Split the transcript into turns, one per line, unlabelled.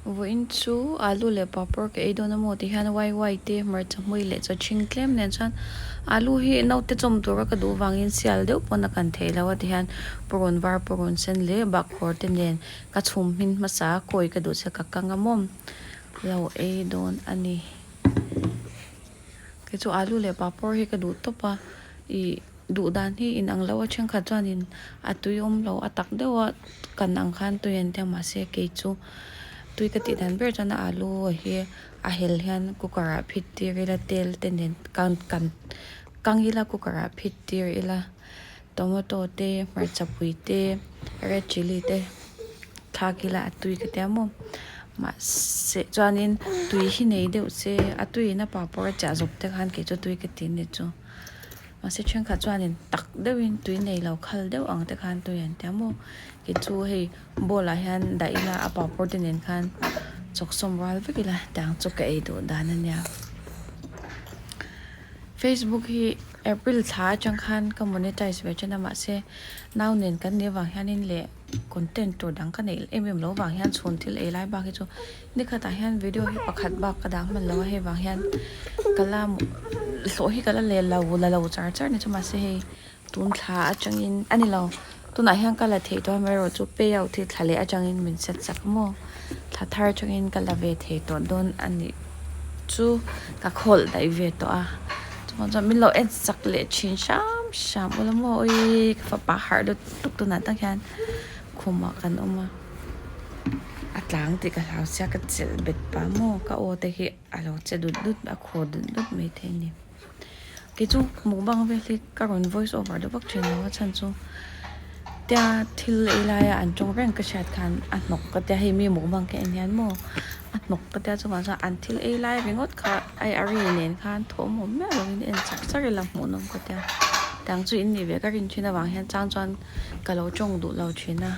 Vawiin chu alu leh papawr ka ei dawn a maw ti hian wai wai te hmarcha hmui leh chaw chhing tlem nen chuan alu hi naute chawm tura ka duh vangin sial deuh pawn a kan theih loh a ti hian purun var purun sen leh bakkhawr te nen ka chhum hmin hmasa a kawi ka duh che ka kang a maw lo ei dawn a ni kei chu alu leh papawr hi ka duh tawp a ih. Duh dan hi in ang lo a thenkhat chuanin a tui awm lo a tak deuh a kan ang khan tui an tia mahse kei chu tui ka tih dan ber chuan a alu hi a hel hian cooker ah phit tir ila tel te nen kan kan kang ila cooker ah phit tir ila tomato te hmarcha pui te red chilli te thlak ila a tui ka tia maw mahse chuanin tui hi nei deuh se a tuiin a papawr a chiah zawp te khan kei chu tui ka ti a ni chu. Mahse thenkhat chuanin tak deuhin tui nei lo khal deuh ang te khan tui an tia maw kei chu hei bowl ah hian dah ila a papawr te nen khan chawk sawm rual vek ila tiang chu ka ei duh dan a nia. Facebook hi April thla atang khan ka monetize ve thin a mahse nau nen kan nih avang hianin leh content tur dang ka neih em em loh avang hian chhun thil ei lai bak hi chu Nikhatah hian video hi pakhat bak ka dah hman lo a hei vang hian ka la hlawh hi ka la leh lo la lo char char ni chu mahse hei tun thla atangin a ni lo tunah hian ka la theih tawh amaherawh chu payout hi thla leh atangin min set sak maw thla thar atangin ka la ve thei tawh dawn a nih chu ka khawlh daih ve tawh a chuvang chuan min lo en sak leh thin hram hram ula maw awii ka fapa harh lutuk tunah tak hian khumah kan awm a. A tlang tih ka hlau sia ka chelh bet pah maw ka aw te hi a lo che dut dut a khur dut dut mai thei a ni kei chu mukbang vel hi ka rawn voice over deuh vak thin lo a chhan chu tia thil ei laia an tawng reng ka hriat khan a hnawk ka tia hei mi mukbang ka en hian maw a hnawk ka tia chuvang chuan an thil ei lai ringawt kha ai a ri nen khan thawm awm miah lovin en char char ila hmuhnawm ka tia tiang chu in nih ve ka rin thin avang hian chang chuan ka lo tawng duh lo thin a.